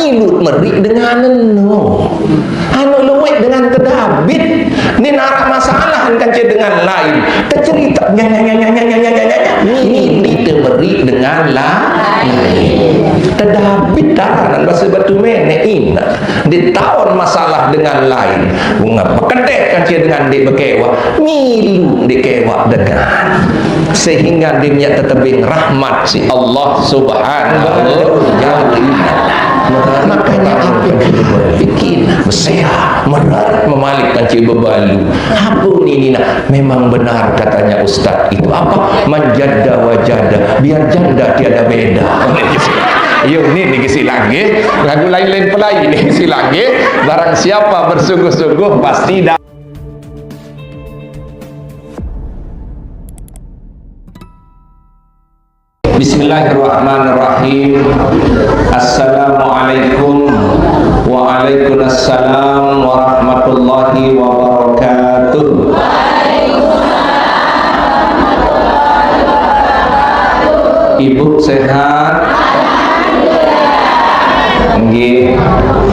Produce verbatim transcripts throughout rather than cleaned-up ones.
Milu meri dengan eno. Anu luwih dengan tedabit. Ni narak masalah kance dengan lain. Tecerita. Nya, nya, nya, nya, nya, nya, nya, nya, nya. Ni, ni temeri dengan lain. Tedabit taranan bahasa Batu Menek ina. Ditaun masalah dengan lain. Bunga pekedek kance dengan dek bekewa. Milu dek kewa dengan. Sehingga dia tetebing rahmat si Allah Subhanahu wa Ta'ala. Makanya apa? Bikin, sehat, merat, memalik kance bebalu. Apa ni, ni nak? Memang benar katanya ustaz itu. Apa? Manjada wajada. Biar janda tiada beda. Yo, ni, ni kesilang, eh. Lagu lain-lain pelai ni kesilang, eh. Barang siapa bersungguh-sungguh, pasti dah. Bismillahirrahmanirrahim. Assalamualaikum. Waalaikumsalam warahmatullahi wabarakatuh. Ibu sehat? Nggih,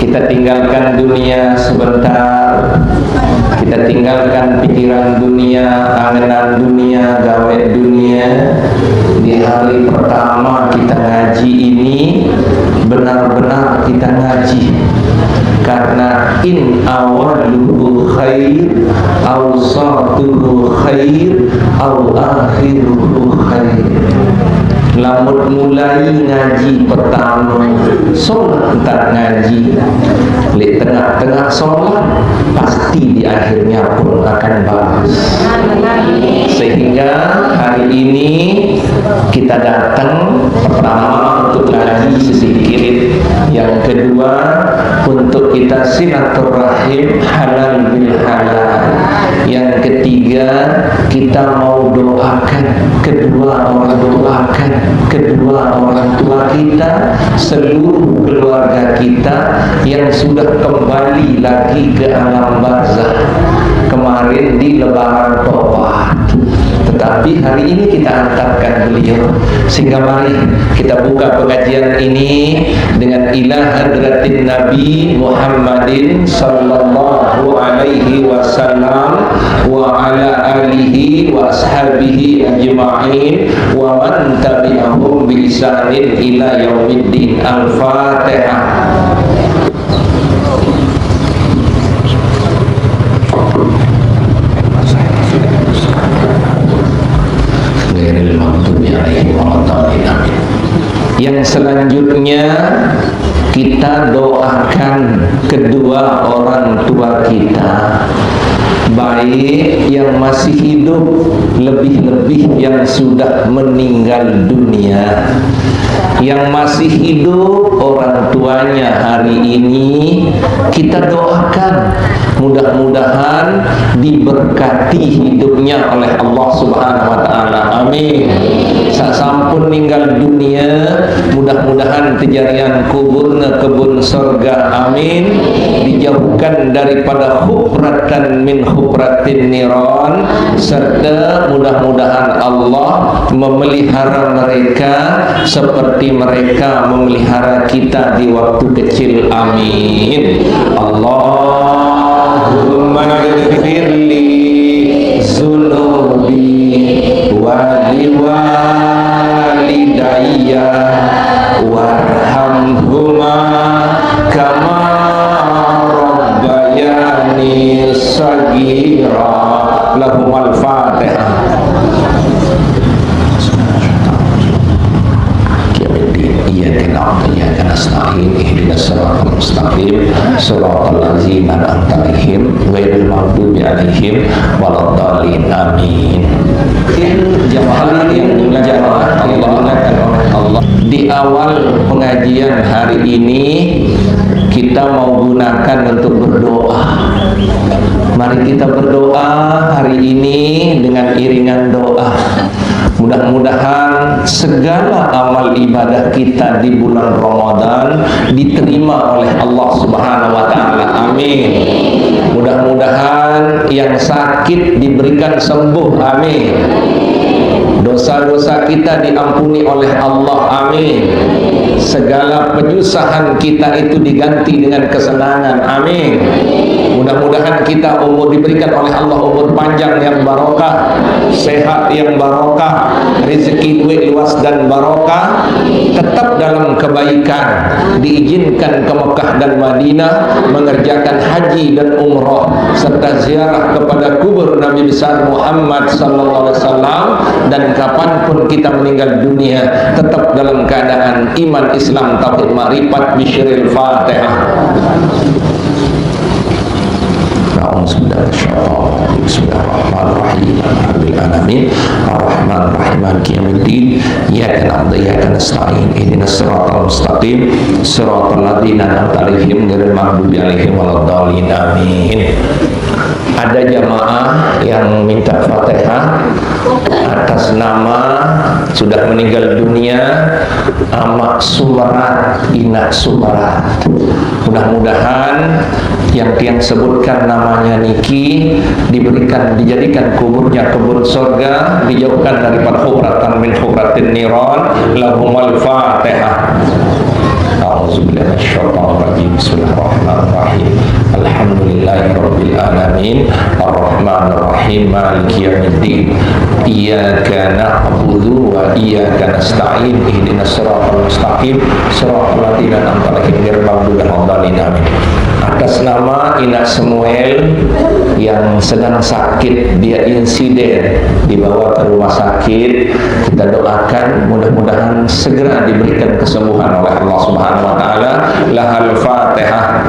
kita tinggalkan dunia sebentar. Kita tinggalkan pikiran dunia, angenan dunia, gawe dunia. Di hari pertama kita ngaji ini, benar-benar kita ngaji. Karena in awaluhu khair, awsatuhu khair, aw akhiruhu khair. Lamun mulai ngaji pertama, solat entar ngaji. Lek tengah-tengah solat, pasti di akhirnya pun akan bagus. Sehingga hari ini kita datang pertama untuk ngaji sedikit, yang kedua untuk kita silaturahim halal bil halal, yang ketiga kita mau doakan kedua orang tua, doakan kedua orang tua kita, seluruh keluarga kita yang sudah kembali lagi ke alam barzah. Kemarin di Lebaran tobat. Tetapi hari ini kita antarkan beliau. Sehingga mari kita buka pengajian ini dengan ila hadratin Nabi Muhammadin sallallahu alaihi wasallam wa ala alihi wa ashabihi ajma'in wa man tabi'ahum bi ihsanin ila yaumiddin. Al-Fatihah. Ghairil maghdubi alaihim waladdallin. Amin. Yang selanjutnya, kita doakan kedua orang tua kita, baik yang masih hidup, lebih-lebih yang sudah meninggal dunia. Yang masih hidup orang tuanya hari ini, kita doakan mudah-mudahan diberkati hidupnya oleh Allah Subhanahu wa Ta'ala. Amin. Sasampun ninggal dunia, mudah-mudahan kejadian kuburnya kebun surga. Amin. Dijauhkan daripada hufratan min hufratin niron, serta mudah-mudahan Allah memelihara mereka seperti mereka memelihara kita di waktu kecil. Amin. Allahumma ghfirli zunubi wa liwalidayya warhamhuma kama rabbayani saghira. Lahumal Fatihah. Yaumiddin. Iyyaka na'budu wa iyyaka nasta'in. Ihdinas siratal mustaqim. Siratal ladzina an'amta 'alaihim ghairil maghdubi 'alaihim waladdallin. Amin. Jamaah yang dimuliakan Allah, di awal pengajian hari ini kita mau gunakan untuk berdoa. Mari kita berdoa hari ini dengan iringan doa. Mudah-mudahan segala amal ibadah kita di bulan Ramadan diterima oleh Allah Subhanahu wa Ta'ala. Amin. Mudah-mudahan yang sakit diberikan sembuh. Amin. Dosa-dosa kita diampuni oleh Allah. Amin. Segala penyusahan kita itu diganti dengan kesenangan. Amin. Mudah-mudahan kita umur diberikan oleh Allah umur panjang yang barokah, sehat yang barokah, rezeki duit luas dan barokah, tetap dalam kebaikan, diizinkan ke Mekah dan Madinah mengerjakan haji dan umrah serta ziarah kepada kubur Nabi besar Muhammad sallallahu alaihi wasallam, dan kapanpun kita meninggal dunia tetap dalam keadaan iman, Islam, tauhid, makrifat, bisirril Fatihah. أعوذ بالله من الشيطان الرجيم. بسم الله الرحمن الرحيم. الحمد لله رب العالمين. الرحمن الرحيم. مالك يوم الدين. إياك نعبد وإياك نستعين. اهدنا الصراط المستقيم. صراط الذين أنعمت عليهم غير المغضوب عليهم ولا الضالين. آمين. Ada jamaah yang minta Fatihah atas nama sudah meninggal dunia, Amak Sumerat, Inak Sumerat. Mudah-mudahan yang tiang sebutkan namanya niki diberikan, dijadikan kuburnya kebun sorga, dijauhkan daripada hufratan min hufratin niran. Lahumul Fatihah. أعوذ بالله من الشيطان الرجيم. بسم الله الرحمن الرحيم. الحمد لله رب العالمين. الرحمن الرحيم. مالك يوم الدين. إياك نعبد وإياك نستعين. اهدنا الصراط المستقيم. صراط الذين أنعمت عليهم غير المغضوب عليهم ولا الضالين. آمين. Atas nama Inak Samuel yang sedang sakit, dia insiden, dibawa ke rumah sakit. Kita doakan mudah-mudahan segera diberikan kesembuhan oleh Allah Subhanahu wa taala. Lahal Fatihah.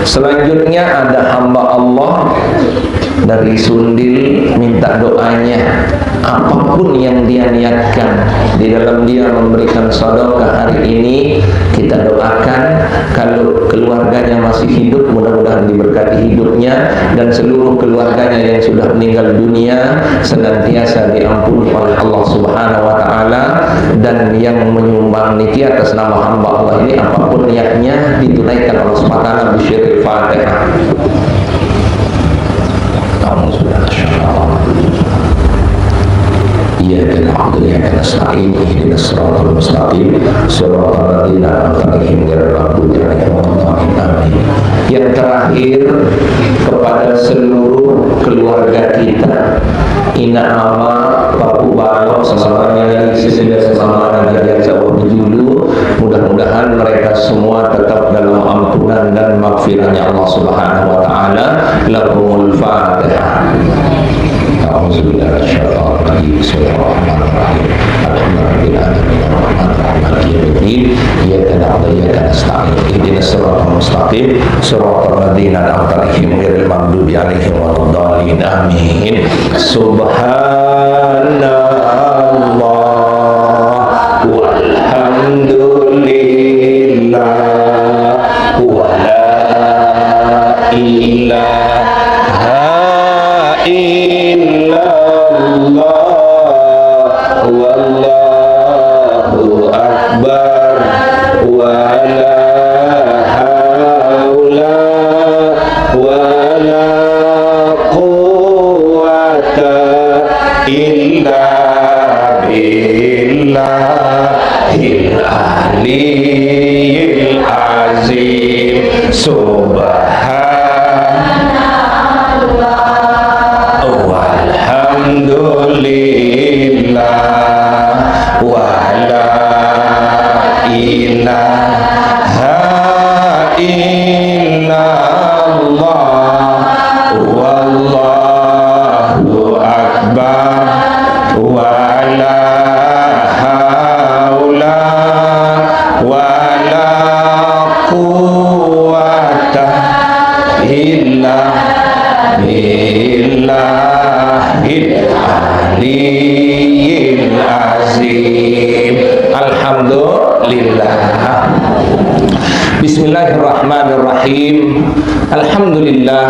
Selanjutnya ada hamba Allah dari Sundil minta doanya. Apapun yang dia niatkan di dalam dia memberikan sedekah hari ini, kita doakan kalau keluarganya masih hidup, mudah-mudahan diberkati hidupnya, dan seluruh keluarganya yang sudah meninggal dunia senantiasa diampuni oleh Allah Subhanahu wa taala, dan yang menyumbang niki atas nama hamba Allah ini, apapun niatnya, ditunaikan Allah Subhanahu wa taala. Bisirril Fatihah. أعوذ بالله من الشيطان الرجيم. إياك نعبد وإياك نستعين. اهدنا الصراط المستقيم. صراط الذين أنعمت عليهم غير المغضوب عليهم ولا الضالين. آمين. Yang terakhir, kepada seluruh keluarga kita, Ina Ama, Papu Balok, semuanya yang sudah semuanya dari jauh dulu, mudah-mudahan mereka semua tetap dalam ampunan dan maghfirahnya Allah Subhanahu wa taala. Lahumul Fatihah. أعوذ بالله من الشيطان الرجيم. بسم الله الرحمن الرحيم. الحمد لله رب العالمين. الرحمن الرحيم. مالك يوم الدين. إياك نعبد وإياك نستعين. اهدنا الصراط المستقيم. صراط الذين أنعمت عليهم غير المغضوب عليهم ولا الضالين. آمين. سبحان الله والحمد لله ولا إله إلا الله والله أكبر ولا حول ولا قوة إلا بالله العلي العظيم. سبحان الله والحمد لله ولا إله إلا الله والله أكبر ولا حول ولا قوة إلا بالله العلي العظيم. الحمد لله. بسم Bismillahirrahmanirrahim. Alhamdulillah.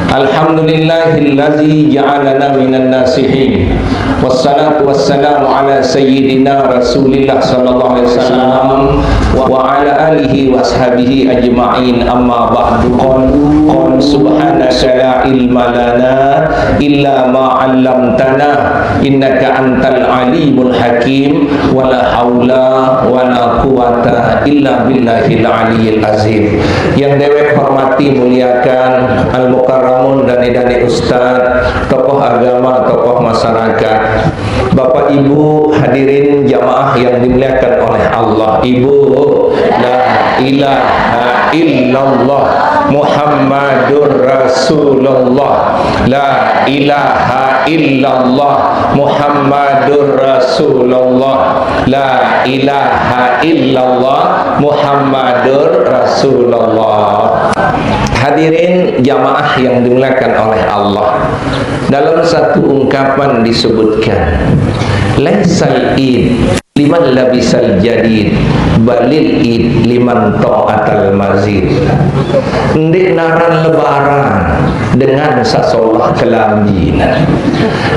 Alhamdulillahilladzi ja'alana minan nasihin. Wassalatu wassalamu ala sayyidina Rasulillah sallallahu alaihi wasallam wa ala alihi wa ashabihi ajma'in, amma ba'du. Qul, qul subhanaka la ilma lana illa ma 'allamtana innaka antal alimul hakim. Wala haula wala quwata illa billahil aliyil azim. Yang dewek hormati, muliakan, al-mukarramun, dani-dani ustad, tokoh agama, tokoh masyarakat, Bapak Ibu, hadirin jamaah yang dimuliakan oleh Allah. Ibu, la ilaha illallah Muhammadur Rasulullah. La ilaha illallah Muhammadur Rasulullah. La ilaha illallah Muhammadur Rasulullah. Hadirin jamaah yang dimuliakan oleh Allah, dalam satu ungkapan disebutkan, "Laisal id liman labisal jadid, balil id liman ta'atal mazid." Ndik naran lebaran dengan sasolah kelambi.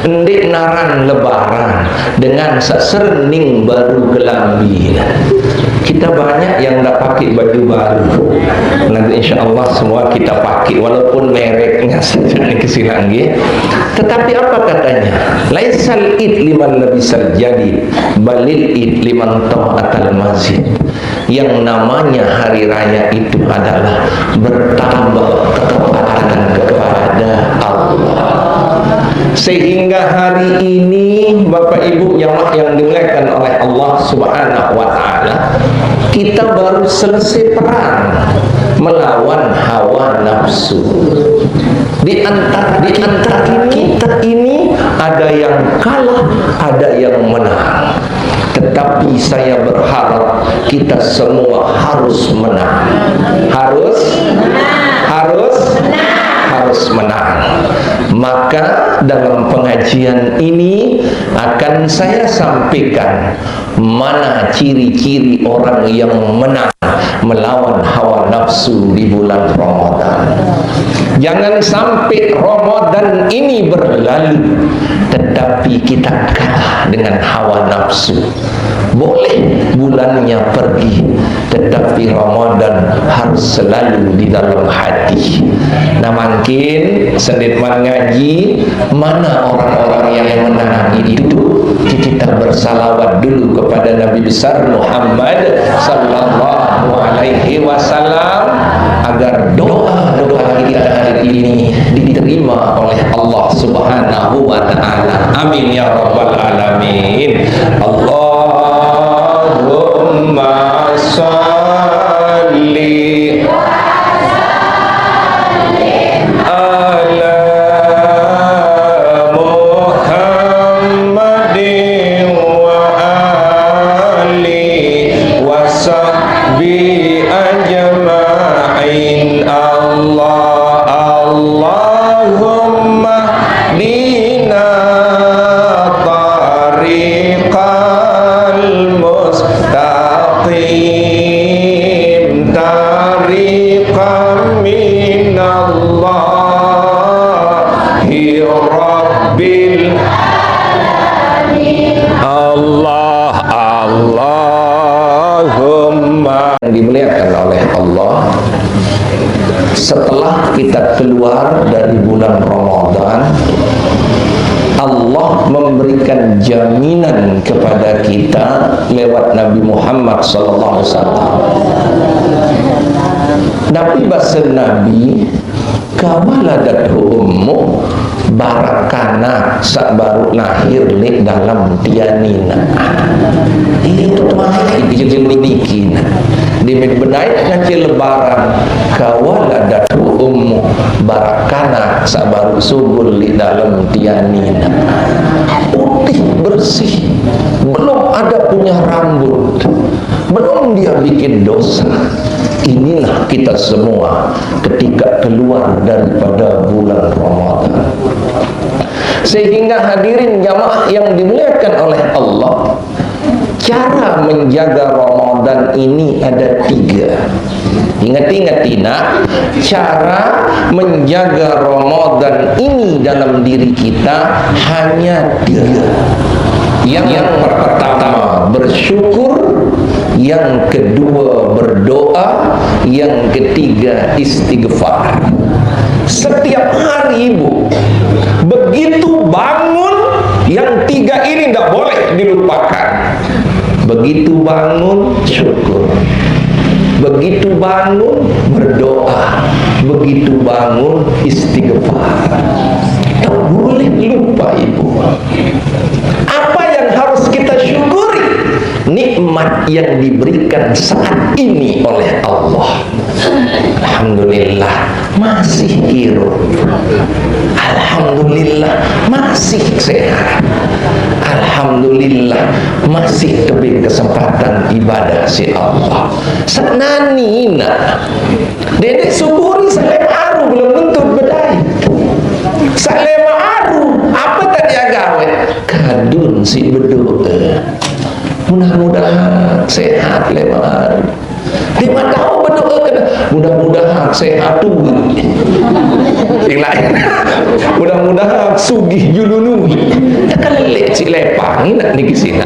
Ndik naran lebaran dengan saserening baru kelambi. Kita banyak yang ndak pakai baju baru. Nanti insya Allah semua kita pakai, walaupun mereknya saja ni kesilang, ya. Tetapi apa katanya? "Laisal id liman labisal jadid, balil id liman ta'atal mazid." Yang namanya hari raya itu adalah bertambah ketaatan kepada Allah. Sehingga hari ini, Bapak Ibu jamaah yang dimuliakan oleh Allah Subhanahu wa Ta'ala, kita baru selesai perang melawan hawa nafsu. Di antara, di antara kita ini, ada yang kalah, ada yang menang. Tetapi saya berharap kita semua harus menang. Harus, harus, harus menang. Maka dalam pengajian ini akan saya sampaikan mana ciri-ciri orang yang menang melawan hawa nafsu di bulan Ramadan. Jangan sampai Ramadan ini berlalu, tetapi kita kalah dengan hawa nafsu. Boleh bulannya pergi, tetapi Ramadan harus selalu di dalam hati. Nah, mangkin sendit man ngaji, mana orang-orang yang menang itu? Kita bersalawat dulu kepada Nabi besar Muhammad sallallahu alaihi wasallam, agar doa-doa kita hari ini diterima oleh Allah Subhanahu wa Ta'ala. Amin ya Rabbal Alamin. Allahumma salli ala Muhammadin wa ali wa sahbi ajma'in. Allah, Allahumma dina tariqal mustaqim, tariqam minallahi rabbil alamin. Allah, Allahumma. Yang dimuliakan oleh Allah, setelah kita keluar dari bulan Ramadan, Allah memberikan jaminan kepada kita lewat Nabi Muhammad sallallahu alaihi wasallam. Nabi, bahasa Nabi, "Kawaladathu ummu, barakana sak baru lahir lek dalam tianina." Ini tuh mah dijemenikin. Dimin benai ngaji lebaran, "Kawaladathu ummu, barakana sak baru subur lek dalam tianina." Putih bersih, belum ada punya rambut, belum dia bikin dosa. Inilah kita semua ketika keluar daripada bulan Ramadan. Sehingga hadirin jamaah yang dimuliakan oleh Allah, cara menjaga Ramadan Ini ada tiga. Ingat-ingat, nak, cara menjaga Ramadan ini dalam diri kita hanya tiga. Yang, yang pertama bersyukur, yang kedua berdoa, yang ketiga istighfar. Setiap hari, Ibu, begitu bangun, yang tiga ini tidak boleh dilupakan. Begitu bangun, syukur. Begitu bangun, berdoa. Begitu bangun, istighfar. Tak boleh lupa, Ibu. Apa yang harus kita syukuri? Nikmat yang diberikan saat ini oleh Allah. Alhamdulillah, masih hirup. Alhamdulillah, masih sehat. Alhamdulillah, masih tebing kesempatan ibadah si Allah. Senanina. Dedek syukuri salema aru belum tentu bedai. Salema aru, apa tak dia gawe? Kadun si berdoa. Mudah-mudahan sehat lema aru. Dia mah tahu berdoa kena, mudah-mudahan sehat tu. Yang lain. Mudah-mudahan sugih julunu. Tekan lek si lepang nak di sini.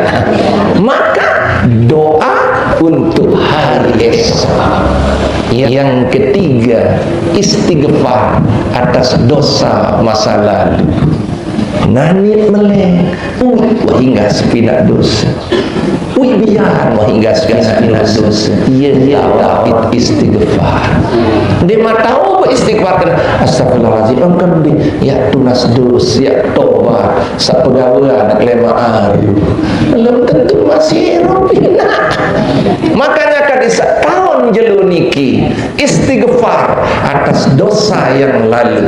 Maka doa untuk hari esok. Yang ketiga, istighfar atas dosa masa lalu. Nanit meleng, uh, hingga sepina dosa. Wih, biar wah hingga sepina dosa. Iya, iya, David istighfar. Dia mah tahu apa istighfar kena. Astagfirullahaladzim, engkau di, ya tunas dosa, ya tobat. Sapegawean lema aru. Belum tentu masih hirup. Makanya kadis tahun jelo niki istighfar atas dosa yang lalu,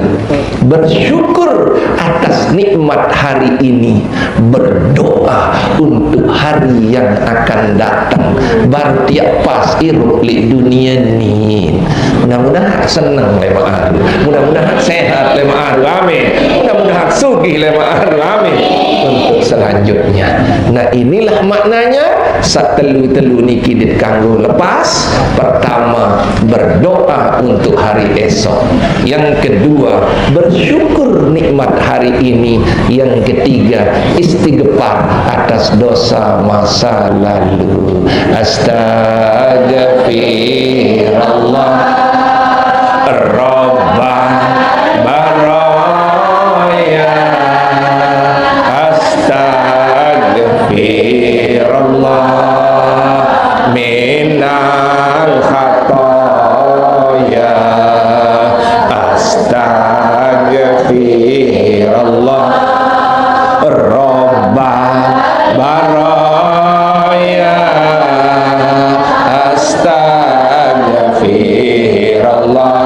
bersyukur atas nikmat hari ini, berdoa untuk hari yang akan datang. Bar tiap pas irup li dunia ni. Mudah-mudahan seneng lema aru. Mudah-mudahan sehat lema aru. Amin. Mudah-mudahan sugih lema aru. Amin. Untuk selanjutnya. Nah, inilah maknanya satelu-telu niki dit kanggo lepas. Pertama, berdoa untuk hari esok. Yang kedua, bersyukur nikmat hari ini. Yang ketiga, istighfar atas dosa masa lalu. Astagfirullah. Robba baraya. Astagfirullah. Minal khataya. Astagfirullah. Robba baraya. Astagfirullah.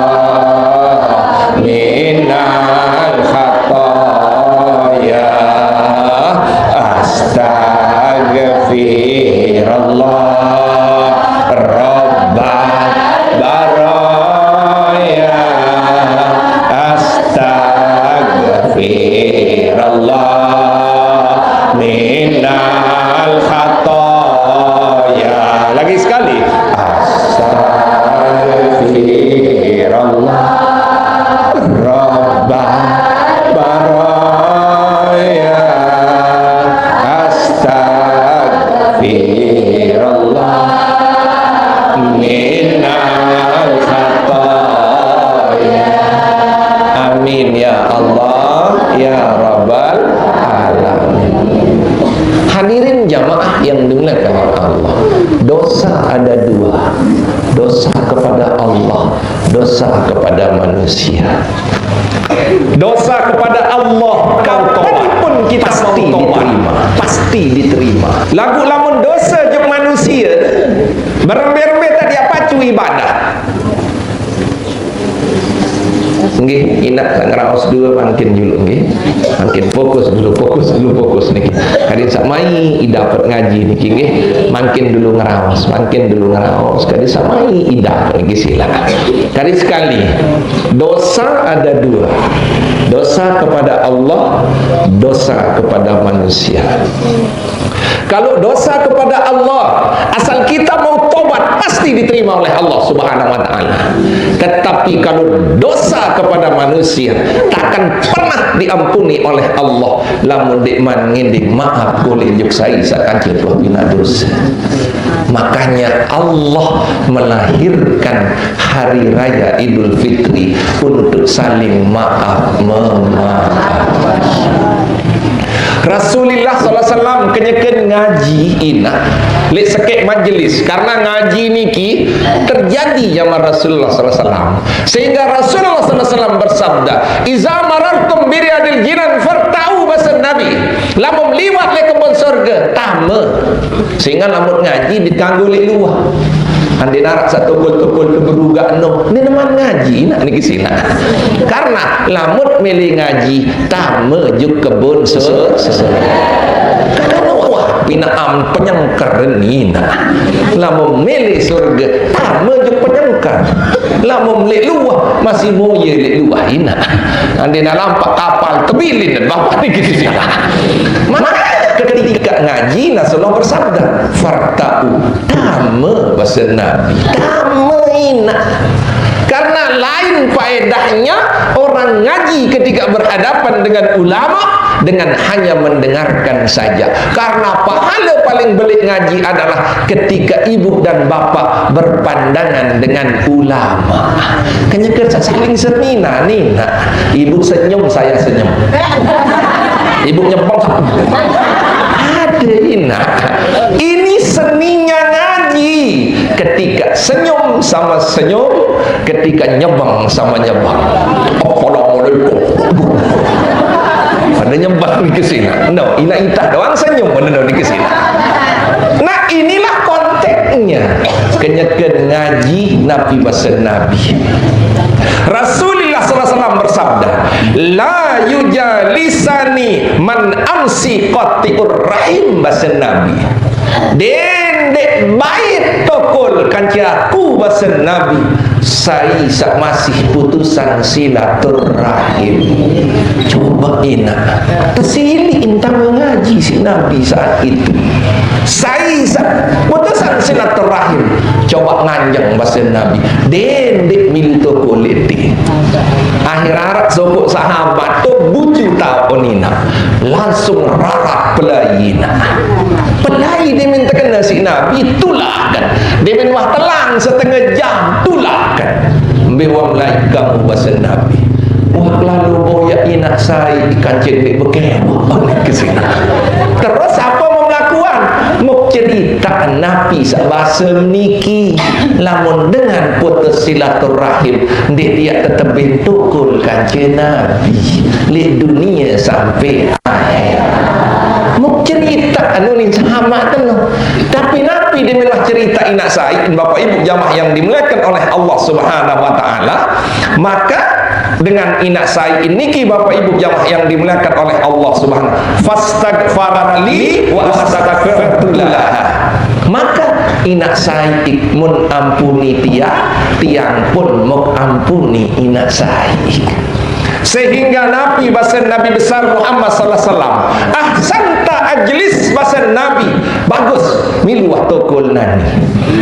Minal khataya. Astagfirullah. Robba baraya. Astagfirullah. Minal khataya. Lagi sekali. Astagfirullah. Robba baraya. Astagfirullah. Minal khataya. Amin ya Allah, ya Rabbal Alamin. Hadirin jamaah yang dimuliakan Allah, dosa ada dua. Dosa kepada Allah, dosa kepada manusia. Dosa kepada Allah, kapanpun kita pasti mau tobat, diterima, pasti diterima. Lagu lamun dosa jeung manusia, berembe-rembe tak dia pacu ibadah. Nggih, inak ngraos dua mangkin dulu nggih. Mangkin fokus dulu, fokus dulu, fokus niki. Kadin samai idapet ngaji niki nggih. Mangkin dulu ngraos, mangkin dulu ngraos. Kadin samai idapet niki sila. Kadin sekali, dosa ada dua. Dosa kepada Allah, dosa kepada manusia. Kalau dosa kepada Allah, asal kita mau tobat, pasti diterima oleh Allah Subhanahu wa Ta'ala. Tetapi kalau dosa kepada manusia, takkan pernah diampuni oleh Allah. Lamun dik man ngending maaf, golek juk sai sakancil roh pina dosa. Makanya Allah melahirkan hari raya Idul Fitri untuk saling maaf memaafkan. Rasulullah sallallahu alaihi wasallam kenyeken ngaji ina leq sekeq majelis, karena ngaji niki terjadi zaman Rasulullah sallallahu alaihi wasallam. Sehingga Rasulullah sallallahu alaihi wasallam bersabda, "Iza marartum biriyadil jinan farta'u," base Nabi. Lamun liwat leq kebon sorge, tame. Sehingga lamun ngaji dikanggo leq luah. Andeqn araq saq tokol-tokol teberugaq no, ndeqn man ngaji naq niki sinaq. Karena lamun mele ngaji, tame juk kebon se-, se-, karena wah, pina am penyengker nina. Lamun mele sorge, tame juk penyengker. Lamun leq luah, masih moye leq luah inaq. Andeqn lampaq kapal tebilin, Bapak niki sinaq. Makanya ketika ngaji, Rasulullah bersabda, "Farta'u." Tame, base Nabi. Tame inaq. Karena lain faedahnya orang ngaji ketika berhadapan dengan ulama dengan hanya mendengarkan saja. Karena pahala paling beleq ngaji adalah ketika ibu dan bapak berpandangan dengan ulama. Kenyeken saling semina nina. Ibu senyum, saya senyum. Ibu nyepeng. Ada inaq. Ini seninya ngaji. Ketika senyum sama senyum, ketika nyebeng sama nyebeng. Assalamualaikum. Pada nyebeng niki sinaq. No, inaq itah doang senyum, mana no niki sinaq. Nah, inilah konteksnya. Kenyeken ngaji napi base Nabi. Rasulullah sallallahu alaihi wasallam bersabda, "La yujalisani man amsi qati'ur rahim," base Nabi. Dendeq bait tokol kance aku, base Nabi, sai saq masih putusan silaturahim. Coba inaq. Tesiliq intang ngaji siq Nabi saat itu. Sai saq putusan silaturahim. Coba nganjeng, base Nabi. Dendeq milu tokol ite. Akhir araq sopoq sahabat to bucu taoq nina. Langsung rarak pelai inaq. Pelai demen tekene siq Nabi, tulak kan. Demen wah telang setengah jam, tulak kan. Mbe wah melai kamu, base Nabi. Wah lalo boyaq inaq sai kance ndeq bekewe. Terus apa mau melakukan? Mau cerita napi saq base niki. Lamun dengan putus silaturahim, ndeq tiaq tetebin tokol kance Nabi. Leq dunie sampe Muk cerita anu ni sama teno. Tapi napi demen wah cerita inaq sai, Bapak Ibu jamaah yang dimuliakan oleh Allah Subhanahu wa taala, maka dengan inaq sai niki, Bapak Ibu jamaah yang dimuliakan oleh Allah Subhanahu, "Fastaghfara li wa astaghfartu laha." Maka inaq sai mun ampuni tiang, tiang pun muk ampuni inaq sai. Sehingga Nabi, base Nabi besar Muhammad sallallahu alaihi wasallam, "Ahsanta ajlis," base Nabi, "Bagus, milu wah tokol nani."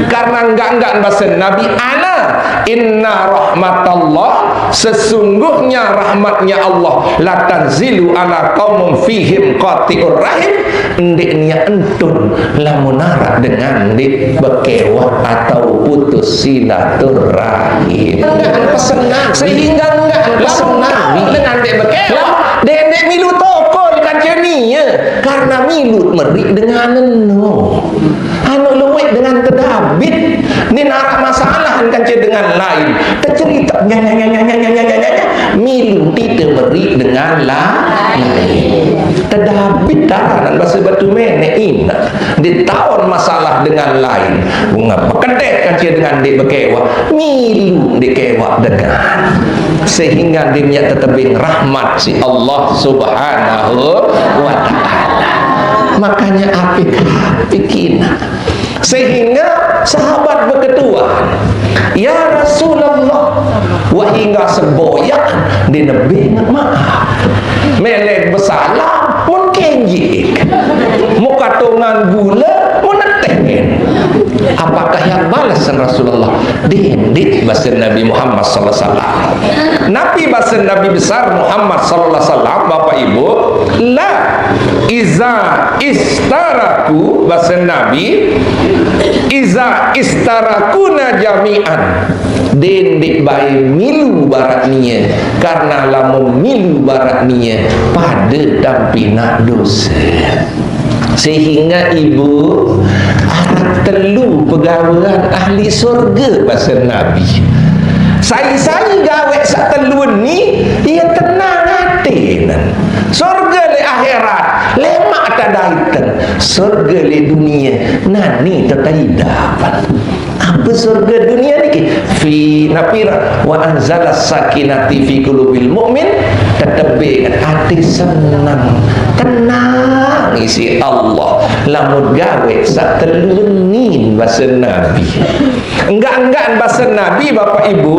Karena enggak-enggak base Nabi, "Ana, inna rahmatallah, sesungguhnya rahmatnya Allah, la tanzilu ala qaumin fihim qati'ur rahim," ndeq niaq entun lamun araq dengan ndeq bekewah atau putus silaturahim. Enggak pesenang. Sehingga enggak pesenang dengan ndeq bekewah. Lah, ndeq, ndeq milu tokol kance nie, karena milu meriq dengan eno. Anu lueq dengan tedabit, ndeq naraq masalah kance dengan lain. Tecerite, nya, nya, nya, milu tite meriq dengan lain. Tedabit taranan base Batu Meneq inaq. Ndeq taon masalah dengan lain. Bunga bekedek kance dengan ndeq bekewah. Milu ndeq kewah dengan. Sehingga ndeq miaq tetebeng rahmat siq Allah Subhanahu wa taala. Makanya apik-apik inaq. Sehingga sahabat beketuan, "Ya Rasulullah, wah ingga seboyaq ndeq nebeng maaf. Melek besalam mun kenjek. Mukatongan Apakah yang balas, Rasulullah? Dendeq, base Nabi Muhammad sallallahu alaihi wasallam. Napi base Nabi besar Muhammad sallallahu alaihi wasallam, Bapak Ibu? La, iza istaraku, base Nabi, iza istarakuna jami'an. Dendeq bae milu barak nie, karena lamun milu barak nie, pade tampi naq dose. Sehingga, Ibu, araq telu pegawean ahli sorge, base Nabi. Sai-sai gaweq saq telu ni, ie tenang atenen. Sorge leq akhirat, lemaq tedaiteng. Sorge leq dunie, nani tetaidapan. Ape sorge dunie niki? Fi, napi ra-, wa anzala sakinati fi qulubil mu'min, tetebbe ate seneng, tenang isiq Allah. Lamun gaweq saq telu ni, base Nabi. Enggak-enggak base Nabi, Bapak Ibu,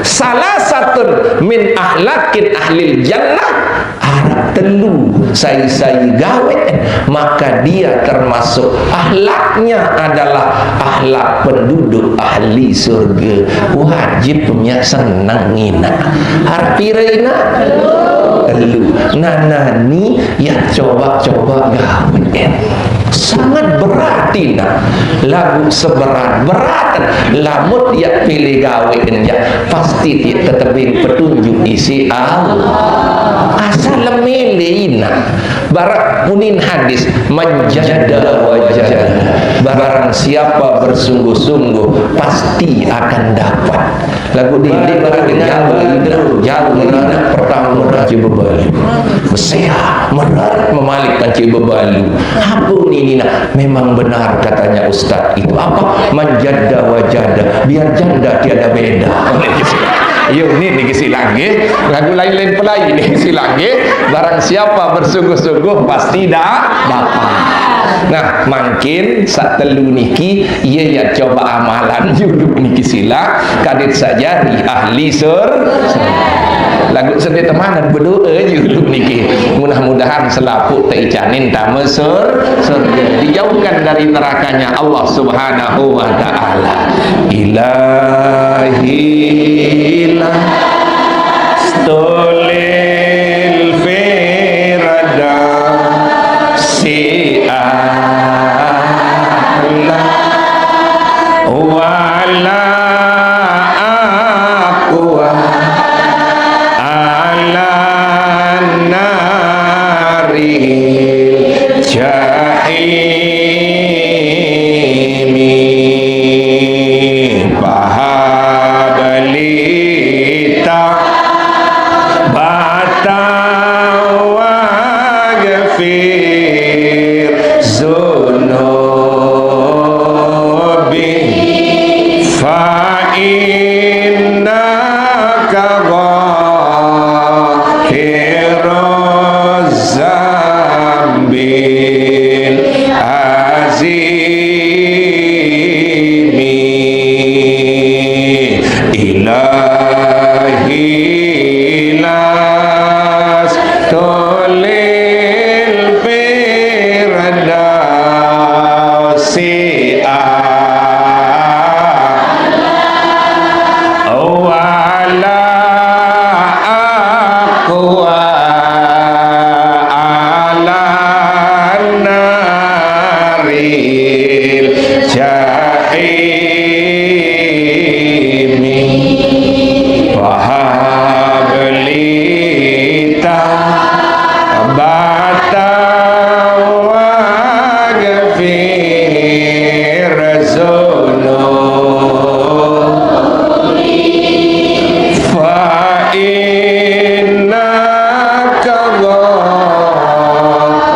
salah satun min ahlaqin ahlil jannah, araq telu sai-sai gaweq, maka dia termasuk akhlaknya adalah akhlak penduduk ahli surga. Wajib punya seneng inaq. Araq pire inaq? Telu. Nah, nah, ni ya coba-coba gaweq. Sangat berat inaq. Laguq seberat-berat, lamun ya pilih gaweq, ya pasti tiq tetebing petunjuk isiq Allah. Asal mele inaq. Barang munin hadis, "Man jadda wajada." Barang siapa bersungguh-sungguh, pasti akan dapat. Laguq dini barang jauh inaq, jauh inaq. Pertama, merat je bebalu. Besehat, merat memalik kan je bebalu. Apa ni, ni nak? Memang benar katanya ustaz itu. Apa? "Man jadda wajada." Biar janda tiada beda. Yo, ni niki silaq nggih. Laguq lain-lain pelai niki silaq nggih. Barang siapa bersungguh-sungguh, pasti dah dapat. Nah, mangkin saq telu niki, ye ya coba amalan juluq niki silaq, kadit saq jari ahli sur-, sur-. Laguq sede temanan bedoe juluq niki. Mudah-mudahan selapuq teicanin tame sur-, surga. Dijauhkan dari nerakanya Allah Subhanahu wa Ta'ala. Ilahi, ilahi. Stolil Firdausi a'la, wala aqwa ala naril jahimi. Fahab li tawbatan waghfir dzunubi, fa innaka ghafiruz dzambil azimi. Ilahi, lastu lil Firdausi a'la, wala aqwa ala naril jahimi. Fahab li tawbatan waghfir dzunubi, fa innaka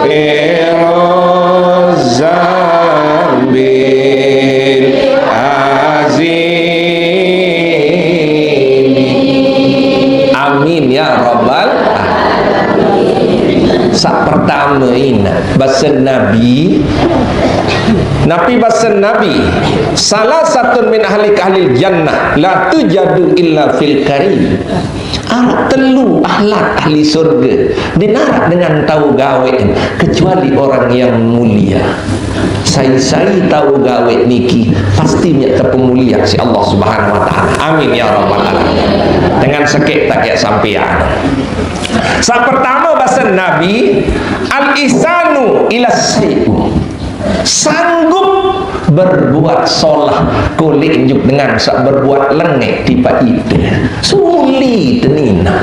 ghafiruz dzambil azimi. Amin ya rabbal alamin. Saq pertame inaq, base Nabi, napi base Nabi, salasatun min ahli, ahlil jannah, la tujadu illa fil karim. Araq telu akhlak ahli surge, ndeq naraq dengan tao gaweq, kecuali orang yang mulia. sai-sai tau gawe niki pasti myak tepemulia si Allah Subhanahu wa Ta'ala. Amin ya rabbal alamin. Dengan sekek tak kayak sampean. Sa pertama bahasa Nabi, al-ihsanu ila syai'u. Sanggup berbuat solah, kulit njuk dengan sak berbuat lengek tiba ite. Sulit nina.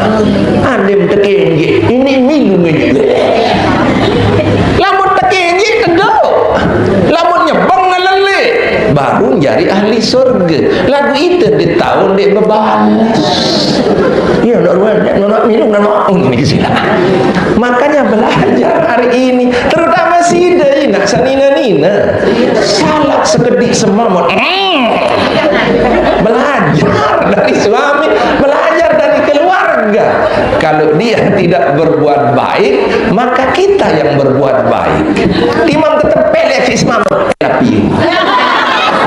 Andem tekenje, ini milu ngeje. Lamun tekenje tedok. Lamun nyebeng ngelele, baru jari ahli surga. Lagu itu di tahun dek bebalas. Iya, nak ruan, nak, nak minum, nak makan ini sila. Makanya belajar hari ini, terutama sida nak sanina-nina. Salah sekedik semamut. Hmm. Belajar dari suami, belajar dari keluarga. Kalau dia tidak berbuat baik, maka kita yang berbuat baik. Timbang tetep pelek si semamut. Tapi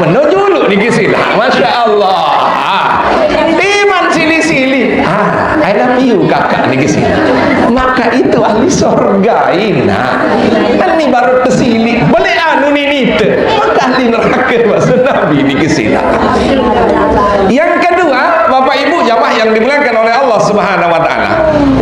menuju lu niki sila. Masya Allah. Timbang sili-sili. Ah, I love you, kakak niki sila. Maka itu ahli surga ina. Ini baru tesili. Boleh anu nini te. Maka ahli neraka bahasa Nabi niki sila. Yang kedua, Bapak Ibu jamaah yang dimuliakan oleh Allah Subhanahu wa Ta'ala.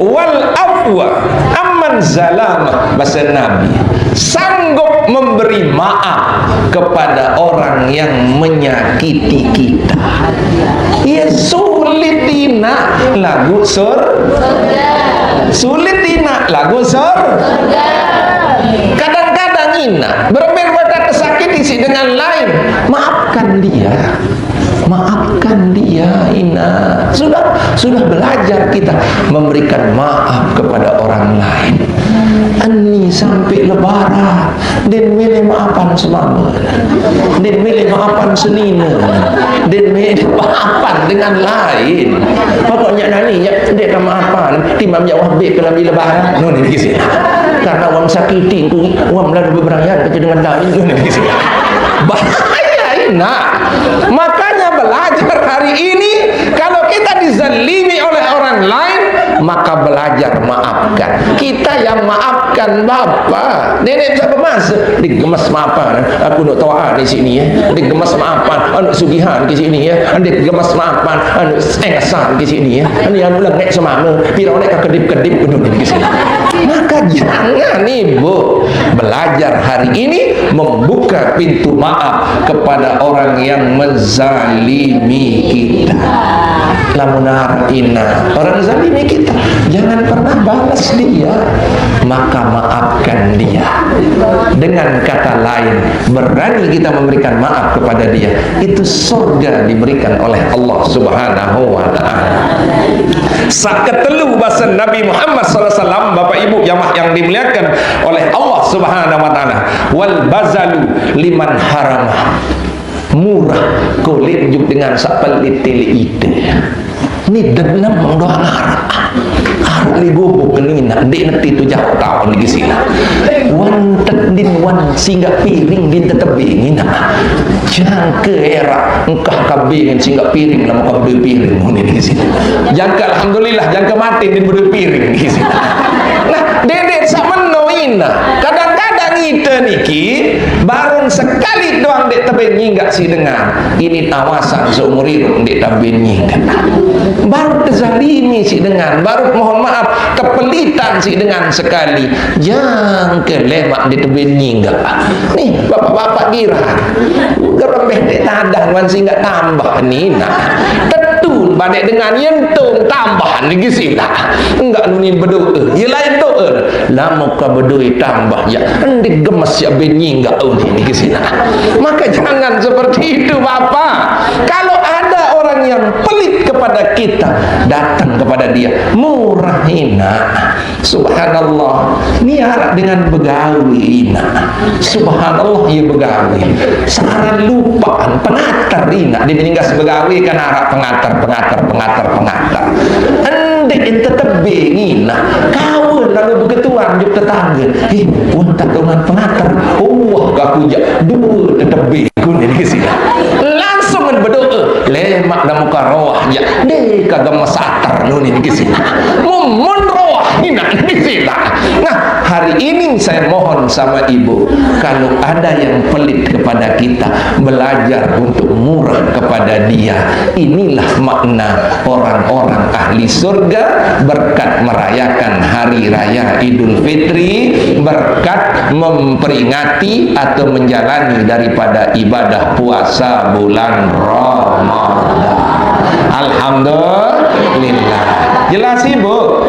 Wal afwa amman zalama, bahasa Nabi. Sanggup memberi maaf kepada orang yang menyakiti kita. Ya sulit ina lagu sur. Sulit ina lagu sur. Kadang-kadang ina berembil mereka tersakiti si dengan lain. Maafkan dia. Maafkan dia, ina. Sudah, sudah belajar kita memberikan maaf kepada orang lain. Ani sampai lebaran, den milih maafan semama. Den milih maafan senina. Den milih maafan dengan lain. Pokoknya nani ya, den maafan. Timam ya wah be kelabi lebaran. No, ni kisah. Karena wam sakiti, wam lalu beberayaan dengan lain. No, ni kisah. Bahaya, ina. Makanya belajar hari ini, kalau kita dizalimi oleh orang lain, maka belajar maafkan. Kita yang maafkan, Bapak. Nenek siapa mas? Digemes maafan. Aku nak tawa di sini ya. Digemes maafan. Anu sugihan di sini ya. Digemes maafan. Anu engesan di sini ya. Ini anu lengek semama. Pira oleh kedip-kedip anu di sini. Maka jangan, Ibu, belajar hari ini membuka pintu maaf kepada orang yang menzalimi kita. Lamun arep ina, orang zalimi kita, jangan pernah balas dia, maka maafkan dia. Dengan kata lain, berani kita memberikan maaf kepada dia, itu surga diberikan oleh Allah Subhanahu wa Ta'ala. Saketelu bahasa Nabi Muhammad sallallahu alaihi wasallam, Bapak Ibu jamaah yang dimuliakan oleh Allah Subhanahu wa Ta'ala. Wal bazalu liman haramah. Murah, kulit juk dengan sak pelit tilik ite. Ni dendam doang arah. Arah li gubuk ni nak, dek neti tu jauh tahun lagi sila. Wan tedin, wan singgah piring, din tetebing ni nak. Jangka era, engkah kabingin singgah piring, lama kau berdua piring, ni di sini. Jangka alhamdulillah, jangka mati, din berdua piring, di sini. Nah, dedek sak meno ina. Kadang-kadang ite niki, barun sekali doang dek tebing nyinggak si dengan. Ini tawasan seumur hidup dek tebing nyinggak. Baru tezalimi si dengan, baru mohon maaf, tepelitan si dengan sekali. Jangka lemak di tebing nyinggak. Nih, bapak-bapak kira. Gerembeh dek tadah, wan singgak tambah ni nah. Tetun badek dengan yentung tambah ni gisila. Enggak nuni berdoa. Ya lain doa. Lama ka berdoa tambah ya. Endi gemes ya benying enggak uni ni ke sini. Maka jangan seperti itu, Bapak. Kalau ada orang yang pelit kepada kita, datang kepada dia, murah ina. Subhanallah. Ni harap dengan begawi ina. Subhanallah, ya begawi. Saran lupaan, pengatar ina. Dia meninggal sebegawi kan harap pengatar, pengatar, pengatar, pengatar. Endi ente tebing ina. Kawan lalu beketuan juk tetangga. Eh, wong tak dengan pengatar. Wah, gaku jak dua tetebing kuning ke sini. Langsung men berdoa. Lemak dah muka roh ya. Deh kagak mesatar nunin ke sini. Mumun roh ina di sila. Nah, hari ini saya mohon sama ibu, kalau ada yang pelit kepada kita, belajar untuk murah kepada dia. Inilah makna orang-orang ahli surga, berkat merayakan hari raya Idul Fitri, berkat memperingati atau menjalani daripada ibadah puasa bulan Ramadan. Alhamdulillah. Jelas, Ibu?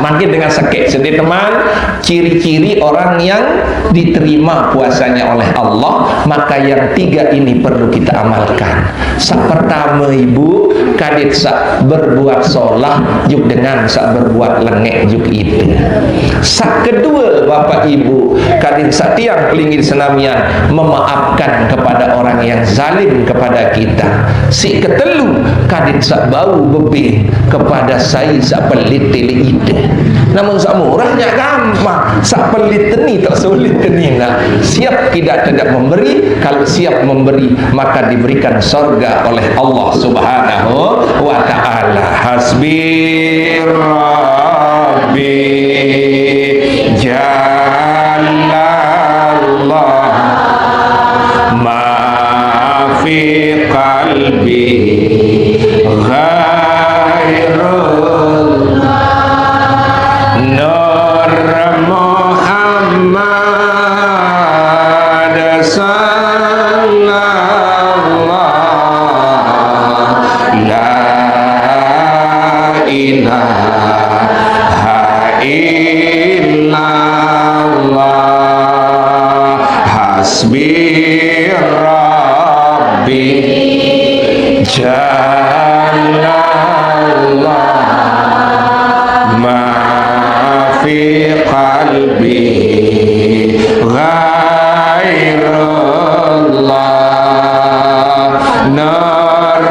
Makin dengan sekek sedih, teman. Ciri-ciri orang yang diterima puasanya oleh Allah, maka yang tiga ini perlu kita amalkan. Sa pertama, Ibu, kadit sa berbuat solah juk dengan sa berbuat lengek juk ite. Sa kedua, Bapak Ibu, kadit sa tiang pelinggih senamian memaafkan kepada orang yang zalim kepada kita. Si ketelu, kadit sa bau bebe kepada sai sa pelit tele ite. Namun sa murah nyak gampang, sa pelit teni tak sulit teni. Nah, siap tidak tidak memberi, kalau siap memberi maka diberikan sorga oleh Allah Subhanahu wa Ta'ala. Hasbi Rabbi Jallallah, ma fi qalbi ghairullah, Nur Muhammad sallallahu, la ilaha illallah, hasbi Rabbi Jallallah, ma fi qalbi ghairullah, Nur